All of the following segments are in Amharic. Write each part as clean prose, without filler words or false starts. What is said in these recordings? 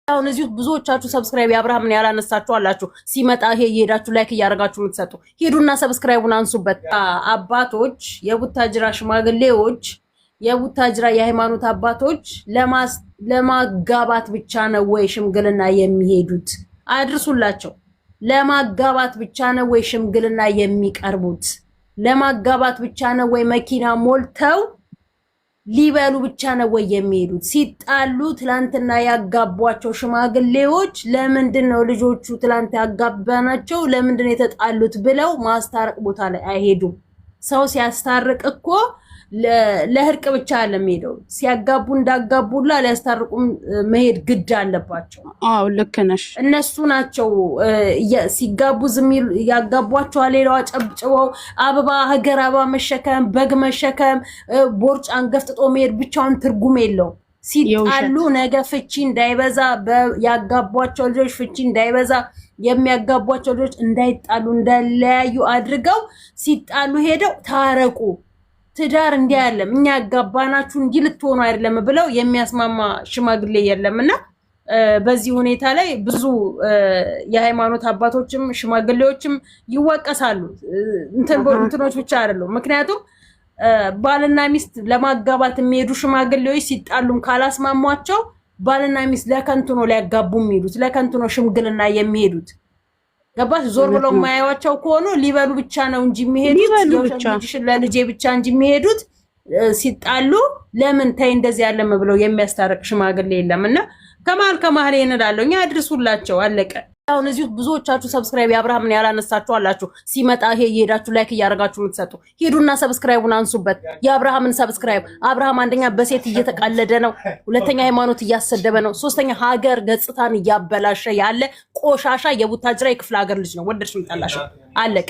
አሁን እዚሁ ብዙዎቻችሁ subscribe የአብርሃምን ያላነሳችሁ አላችሁ። ሲመጣ ይሄ እየሄዳችሁ like እያደረጋችሁ የምትሰጡ ሂዱና subscribe ኡን አንሱበት። አባቶች፣ የቡታጅራ ሽማግሌዎች፣ የቡታጅራ የሃይማኖት አባቶች ለማጋባት ብቻ ነው ወይ ሽምግልና የሚሄዱት? አድርሱላቸው። ለማጋባት ብቻ ነው ወይ ሽምግልና የሚቀርቡት? ለማጋባት ብቻ ነው ወይ መኪና ሞልተው ሊበሉ ብቻ ነው ወይ የሚሄዱት? ሲጣሉ ትላንትና ያጋቧቸው ሽማግሌዎች ለምንድን ነው ልጆቹ ትላንት ያጋባናቸው ለምንድን ነው የተጣሉት ብለው ማስታረቅ ቦታ ላይ አይሄዱም። ሰው ሲያስታርቅ እኮ ለእርቅ ብቻ አለ የሚሄደው። ሲያጋቡ እንዳጋቡላ ሊያስታርቁም መሄድ ግድ አለባቸው። አዎ ልክ ነሽ። እነሱ ናቸው ሲጋቡ ዝም ያጋቧቸዋል። ሌላዋ ጨብጭበው አበባ ሀገር አበባ መሸከም፣ በግ መሸከም፣ ቦርጭ አንገፍጥጦ መሄድ ብቻውን ትርጉም የለውም። ሲጣሉ ነገ ፍቺ እንዳይበዛ ያጋቧቸው ልጆች ፍቺ እንዳይበዛ የሚያጋቧቸው ልጆች እንዳይጣሉ እንዳይለያዩ አድርገው ሲጣሉ ሄደው ታረቁ፣ ትዳር እንዲህ አይደለም፣ እኛ ያጋባናችሁ እንዲህ ልትሆኑ አይደለም ብለው የሚያስማማ ሽማግሌ የለም። እና በዚህ ሁኔታ ላይ ብዙ የሃይማኖት አባቶችም ሽማግሌዎችም ይወቀሳሉ። እንትኖች ብቻ አይደሉም። ምክንያቱም ባልና ሚስት ለማጋባት የሚሄዱ ሽማግሌዎች ሲጣሉም ካላስማሟቸው ባልና ሚስት ለከንቱ ነው ሊያጋቡ የሚሄዱት፣ ለከንቱ ነው ሽምግልና የሚሄዱት። ገባሽ? ዞር ብለው የማያዩዋቸው ከሆኑ ሊበሉ ብቻ ነው እንጂ የሚሄዱት፣ ለልጄ ብቻ እንጂ የሚሄዱት ሲጣሉ ለምን ተይ እንደዚህ ያለም ብለው የሚያስታርቅ ሽማግሌ የለም። እና ከመሀል ከመሀል እንላለሁ እኛ አድርሱላቸው። አለቀ። አሁን እዚሁ ብዙዎቻችሁ subscribe የአብርሃምን ያላነሳችሁ አላችሁ። ሲመጣ ይሄ እየሄዳችሁ like እያደረጋችሁ የምትሰጡ ሂዱና subscribe ኡን አንሱበት። የአብርሃምን subscribe። አብርሃም አንደኛ በሴት እየተቃለደ ነው፣ ሁለተኛ ሃይማኖት እያሰደበ ነው፣ ሶስተኛ ሀገር ገጽታን እያበላሸ ያለ ቆሻሻ የቡታጅራ የክፍለ ሀገር ልጅ ነው። ወደድሽም ጠላሽም አለቀ።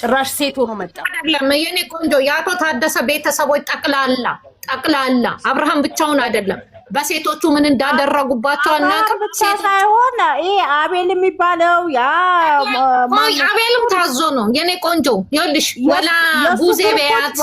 ጭራሽ ሴት ሆኖ መጣ። አይደለም የኔ ቆንጆ፣ የአቶ ታደሰ ቤተሰቦች ጠቅላላ ጠቅላላ አብርሃም ብቻውን አይደለም። በሴቶቹ ምን እንዳደረጉባቸው አናውቅም። ብቻ ሳይሆን ይሄ አቤል የሚባለው ያ አቤልም ታዞ ነው የኔ ቆንጆ። ይኸውልሽ ወላ ቡዜ ቢያት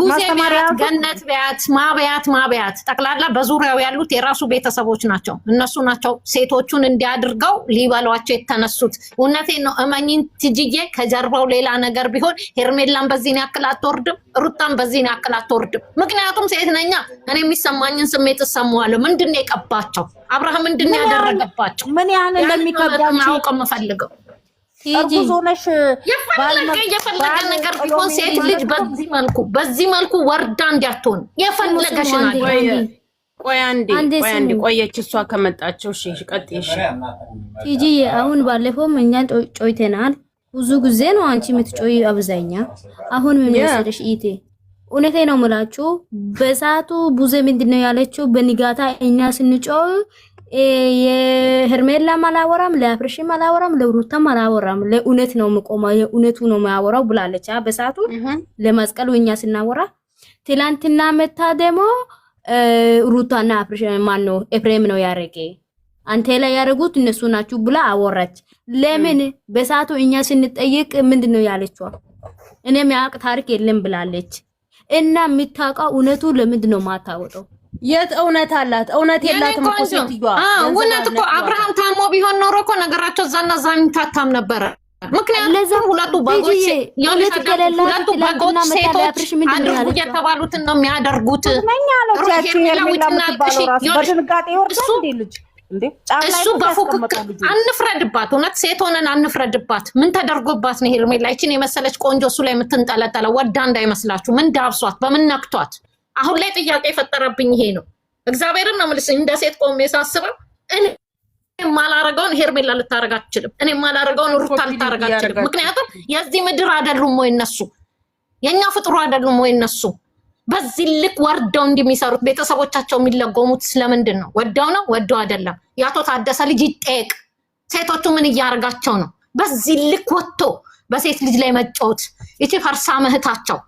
ቡዜ ቢያት ገነት ቢያት ማቢያት ማቢያት ጠቅላላ በዙሪያው ያሉት የራሱ ቤተሰቦች ናቸው። እነሱ ናቸው ሴቶቹን እንዲያድርገው ሊበሏቸው የተነሱት። እውነቴን ነው እመኝን ትጅዬ፣ ከጀርባው ሌላ ነገር ቢሆን ሄርሜላን በዚህን ያክል አትወርድም፣ ሩታን በዚህን ያክል አትወርድም። ምክንያቱም ሴት ነኛ እኔ የሚሰማኝን ስሜት እሰማዋለሁ። ምንድን ነው የቀባቸው? አብርሃም ምንድን ነው ያደረገባቸው? ምን ያህል እንደሚከብዳቸው ማወቅ የምፈልገው። እርጉዝ ሆነሽ የፈለገ የፈለገ ነገር ቢሆን ሴት ልጅ በዚህ መልኩ በዚህ መልኩ ወርዳ እንዲያትሆን የፈለገሽን ቆይ አንዴ ቆይ አንዴ ቆየች እሷ ከመጣቸው። እሺ ቀጥይ። እሺ ቲጂ አሁን ባለፈውም እኛን ጮይተናል። ብዙ ጊዜ ነው አንቺ የምትጮይ አብዛኛ። አሁን ምን መሰለሽ ኢቴ እውነቴ ነው የምላችሁ፣ በሰዓቱ ቡዜ ምንድን ነው ያለችው? በንጋታ እኛ ስንጮህ የሄርሜላም አላወራም፣ ለአብርሽም አላወራም፣ ለሩታም አላወራም፣ ለእውነት ነው የምቆመው፣ የእውነቱ ነው የማወራው ብላለች። በሰዓቱ ለመስቀሉ እኛ ስናወራ፣ ትላንትና መታ ደግሞ ሩታና አብርሽ ማን ነው ኤፍሬም ነው ያረገ አንተ ላይ ያደረጉት እነሱ ናችሁ ብላ አወራች። ለምን በሰዓቱ እኛ ስንጠይቅ ምንድን ነው ያለችው? እኔ የሚያውቅ ታሪክ የለም ብላለች። እና የምታውቀው እውነቱ ለምንድን ነው የማታወጣው? የት እውነት አላት? እውነት የላትም እኮ ሴትዮዋ። እውነት እኮ አብርሃም ታሞ ቢሆን ኖሮ እኮ ነገራቸው እዛና እዛ የሚታታም ነበረ። ምክንያቱም ሁለቱ በጎች ሁለቱ በጎች ሴቶች አድርጉ የተባሉትን ነው የሚያደርጉት። እሱ በፉክክር አንፍረድባት። እውነት ሴት ሆነን አንፍረድባት። ምን ተደርጎባት ነው ሄርሜላ ይችን የመሰለች ቆንጆ እሱ ላይ የምትንጠለጠለው? ወዳ እንዳይመስላችሁ። ምን ዳብሷት? በምን ነክቷት? አሁን ላይ ጥያቄ የፈጠረብኝ ይሄ ነው። እግዚአብሔርን ነው የምልሽ። እንደ ሴት ቆሜ ሳስበው እኔ የማላረገውን ሄርሜላ ልታረግ አትችልም። እኔ የማላረገውን ሩታ ልታረግ አትችልም። ምክንያቱም የዚህ ምድር አይደሉም ወይ እነሱ? የእኛ ፍጥሩ አይደሉም ወይ እነሱ? በዚህ ልክ ወርደው እንደሚሰሩት ቤተሰቦቻቸው የሚለጎሙት ስለምንድን ነው? ወደው ነው? ወደው አይደለም። የአቶ ታደሰ ልጅ ይጠየቅ። ሴቶቹ ምን እያደረጋቸው ነው? በዚህ ልክ ወጥቶ በሴት ልጅ ላይ መጫወት። ይቺ ፈርሳ ምህታቸው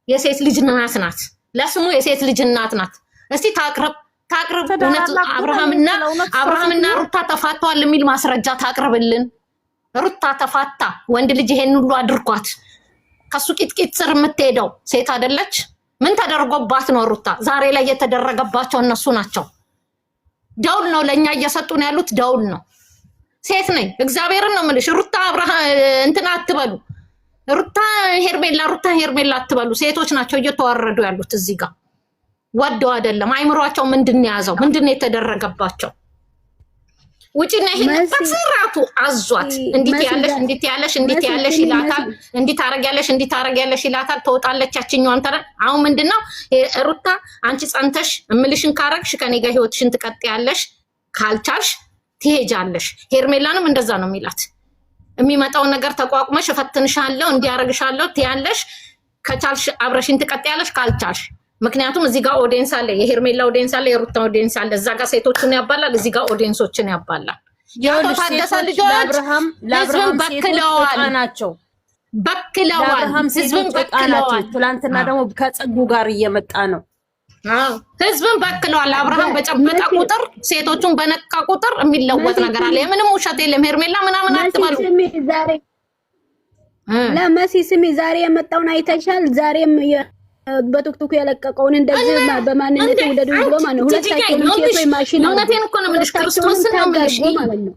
የሴት ልጅ እናት ናት። ለስሙ የሴት ልጅ እናት ናት። እስቲ ታቅርብ ታቅርብ። እውነት አብርሃምና አብርሃምና ሩታ ተፋተዋል የሚል ማስረጃ ታቅርብልን። ሩታ ተፋታ፣ ወንድ ልጅ ይሄን ሁሉ አድርጓት ከሱ ቂጥቂጥ ስር የምትሄደው ሴት አይደለች? ምን ተደርጎባት ነው ሩታ? ዛሬ ላይ የተደረገባቸው እነሱ ናቸው። ደውል ነው ለእኛ እየሰጡን ያሉት ደውል ነው። ሴት ነኝ፣ እግዚአብሔርን ነው የምልሽ። ሩታ አብርሃ እንትና አትበሉ፣ ሩታ ሄርሜላ፣ ሩታ ሄርሜላ አትበሉ። ሴቶች ናቸው እየተዋረዱ ያሉት እዚህ ጋር ወደው አይደለም። አይምሯቸው ምንድን ነው የያዘው? ምንድን ነው የተደረገባቸው? ውጭና ይሄን በስርዓቱ አዟት እንዲት ያለሽ እንዲት ያለሽ እንዲት ያለሽ ይላታል። እንዲት ታረጊያለሽ እንዲት ታረጊያለሽ ይላታል። ትወጣለች። ያችኛዋን ተረ አሁን ምንድነው ሩታ አንቺ ጸንተሽ እምልሽን ካረግሽ ከኔ ጋር ህይወትሽን ትቀጥያለሽ፣ ካልቻልሽ ትሄጃለሽ። ሄርሜላንም እንደዛ ነው የሚላት። የሚመጣውን ነገር ተቋቁመሽ እፈትንሻለሁ፣ እንዲያረግሻለሁ ትያለሽ። ከቻልሽ አብረሽን ትቀጥያለሽ፣ ካልቻልሽ ምክንያቱም እዚህ ጋር audience አለ፣ የሄርሜላ audience አለ፣ የሩታ audience አለ። እዛ ጋር ሴቶችን ያባላል፣ እዚህ ጋር audience ኦችን ያባላል። የአቶ ታደሰ ልጆች ህዝብን በክለዋል ናቸው በክለዋል፣ ህዝብን በክለዋል። ትላንትና ደግሞ ከጽጉ ጋር እየመጣ ነው። ህዝብን በክለዋል። አብርሃም በጨበጠ ቁጥር ሴቶቹን በነካ ቁጥር የሚለወጥ ነገር አለ። የምንም ውሸት የለም። ሄርሜላ ምናምን አትበሉ። ለመሲ ስሚ፣ ዛሬ የመጣውን አይተሻል? ዛሬም በቲክቶክ የለቀቀውን እንደዚህ በማንነት ውደዱ ብሎ ማለት ነው። ሁለታቸውንም ሴቶች ማሽን እውነቴን እኮ ነው የምልሽ፣ ክርስቶስን ነው የምልሽ ማለት ነው።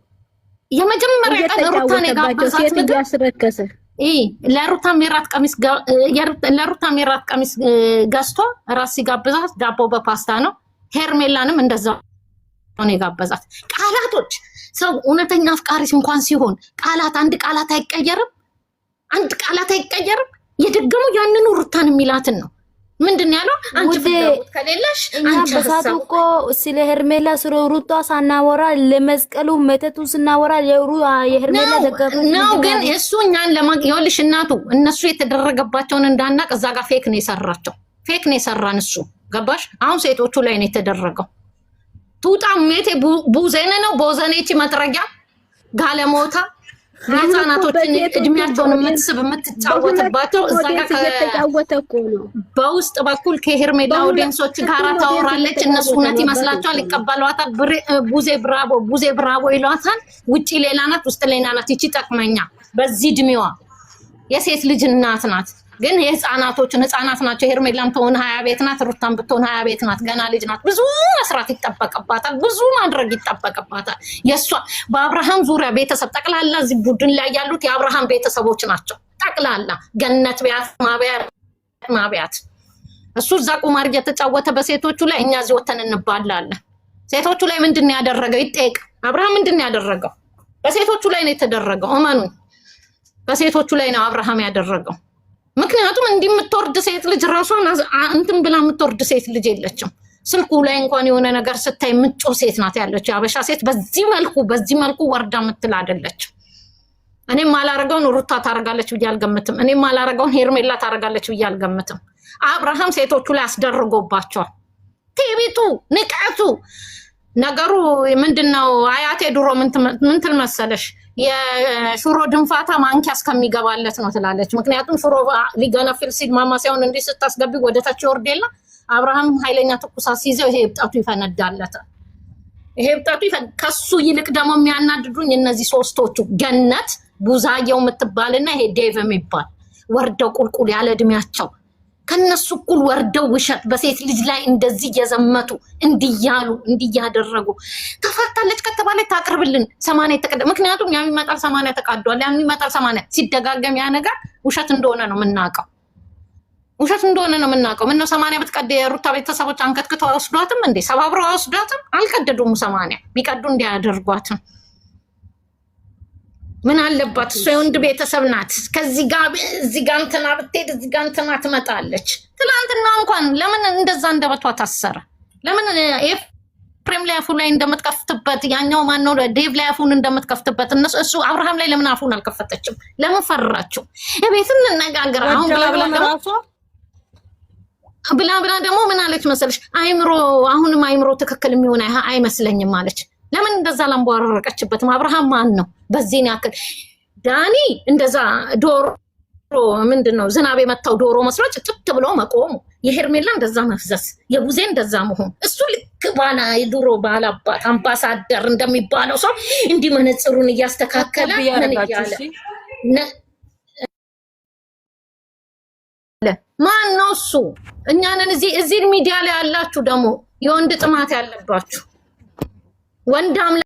የመጀመሪያ ቀን ሩታን የጋበዛት ምግብ እያስረከሰ ለሩታ ሜራት ቀሚስ ለሩታ ሜራት ቀሚስ ገዝቶ ራስ ሲጋብዛት ዳቦ በፓስታ ነው። ሄርሜላንም እንደዛ ነው የጋበዛት። ቃላቶች ሰው እውነተኛ አፍቃሪ እንኳን ሲሆን ቃላት አንድ ቃላት አይቀየርም፣ አንድ ቃላት አይቀየርም። የደገሙ ያንኑ ሩታን የሚላትን ነው። ምንድን ነው ያለው? አንቺ ፍላጎት ከሌለሽ እኛ በሳቱ እኮ ስለ ሄርሜላ ስለ ሩቷ ሳናወራ ለመስቀሉ መተቱ ስናወራ የሄርሜላ ደጋፊ ነው። ግን እሱ እኛን ይኸውልሽ፣ እናቱ እነሱ የተደረገባቸውን እንዳናቅ እዛ ጋር fake ነው የሰራቸው። fake ነው የሰራን እሱ ገባሽ? አሁን ሴቶቹ ላይ ነው የተደረገው። ቱጣ ሜቴ ቡዘነ ነው ቦዘኔቺ መጥረጊያ ጋለሞታ ህፃናቶችን እድሜያቸውን የምትስብ የምትጫወትባቸው እዛ ጋር በውስጥ በኩል ከሄርሜላ audience ኦች ጋር ታወራለች። እነሱ እውነት ይመስላቸዋል፣ ይቀበሏታል። ቡዜ bravo፣ ቡዜ bravo ይሏታል። ውጭ ሌላ ናት፣ ውስጥ ሌላ ናት። ይቺ ጠቅመኛ በዚህ እድሜዋ የሴት ልጅ እናት ናት። ግን የህፃናቶችን ህፃናት ናቸው። ሄርሜላም ትሆን 20 ቤት ናት፣ ሩታም ብትሆን 20 ቤት ናት። ገና ልጅ ናት። ብዙ መስራት ይጠበቅባታል። ብዙ ማድረግ ይጠበቅባታል። የእሷ በአብርሃም ዙሪያ ቤተሰብ ጠቅላላ እዚህ ቡድን ላይ ያሉት የአብርሃም ቤተሰቦች ናቸው። ጠቅላላ ገነት ቢያት ማቢያት ማቢያት እሱ እዛ ቁማር እየተጫወተ በሴቶቹ ላይ እኛ እዚህ ወተን እንባላለን። ሴቶቹ ላይ ምንድን ነው ያደረገው? ይጠየቅ። አብርሃም ምንድን ነው ያደረገው? በሴቶቹ ላይ ነው የተደረገው። እመኑ፣ በሴቶቹ ላይ ነው አብርሃም ያደረገው። ምክንያቱም እንዲህ የምትወርድ ሴት ልጅ ራሷን እንትን ብላ የምትወርድ ሴት ልጅ የለችም። ስልኩ ላይ እንኳን የሆነ ነገር ስታይ ምጮ ሴት ናት ያለችው። የአበሻ ሴት በዚህ መልኩ ወርዳ የምትል አይደለችም። እኔም ማላረገውን ሩታ ታረጋለች ብዬ አልገምትም። እኔም ማላረገውን ሄርሜላ ታረጋለች ብዬ አልገምትም። አብርሃም ሴቶቹ ላይ አስደርጎባቸዋል። ትዕቢቱ፣ ንቀቱ ነገሩ ምንድነው? አያቴ ድሮ ምን ትል መሰለሽ? የሽሮ ድንፋታ ማንኪያ እስከሚገባለት ነው ትላለች። ምክንያቱም ሽሮ ሊገነፍል ሲል ማማሰያውን እንዲህ ስታስገቢ ወደታች ይወርድ የለ። አብርሃም ኃይለኛ ትኩሳት ሲይዘው ይሄ እብጠቱ ይፈነዳለታል። ይሄ እብጠቱ ከሱ ይልቅ ደግሞ የሚያናድዱኝ እነዚህ ሶስቶቹ ገነት ቡዛየው የምትባልና ይሄ ዴቭ የሚባል ወርደው ቁልቁል ያለ እድሜያቸው ከነሱ እኩል ወርደው ውሸት በሴት ልጅ ላይ እንደዚህ እየዘመቱ እንዲያሉ እንዲያደረጉ ተፋታለች ከተባለ ታቅርብልን 80 የተቀደ ምክንያቱም ያም ይመጣል 80 ተቃዷል፣ ያም ይመጣል 80 ሲደጋገም ያ ነገር ውሸት እንደሆነ ነው የምናውቀው። ውሸት እንደሆነ ነው የምናውቀው። ምነው 80 ብትቀድ የሩታ ቤተሰቦች አንከትክተው አይወስዷትም እንዴ? ሰባብረው አይወስዷትም? አልቀደዱም። 80 ቢቀዱ እንዲያደርጓትም ምን አለባት? እሷ የወንድ ቤተሰብ ናት። ከዚህ ጋር እዚህ ጋር እንትና ብትሄድ እዚህ ጋር እንትና ትመጣለች። ትላንትና እንኳን ለምን እንደዛ እንደበቷ ታሰረ? ለምን ኤፍሬም ላይ አፉ ላይ እንደምትከፍትበት ያኛው ማነው ዴቭ ላይ አፉን እንደምትከፍትበት እነሱ እሱ አብርሃም ላይ ለምን አፉን አልከፈተችም? ለምን ፈራችው? የቤት እንነጋገር አሁን ብላ ብላ ደግሞ ብላ ብላ ደግሞ ምን አለች መሰለሽ? አይምሮ አሁንም አይምሮ ትክክል የሚሆን አይመስለኝም አለች። ለምን እንደዛ ላንቧረቀችበትም? አብርሃም ማን ነው በዚህን ያክል ዳኒ እንደዛ ዶሮ ምንድን ነው ዝናብ የመታው ዶሮ መስሎ ጭጭት ብሎ መቆሙ፣ የሄርሜላ እንደዛ መፍዘስ፣ የቡዜ እንደዛ መሆን፣ እሱ ልክ ባላ የድሮ ባላባት አምባሳደር እንደሚባለው ሰው እንዲህ መነጽሩን እያስተካከለ ምን እያለ ማን ነው እሱ? እኛንን እዚህ ሚዲያ ላይ ያላችሁ ደግሞ የወንድ ጥማት ያለባችሁ ወንድ አምላክ።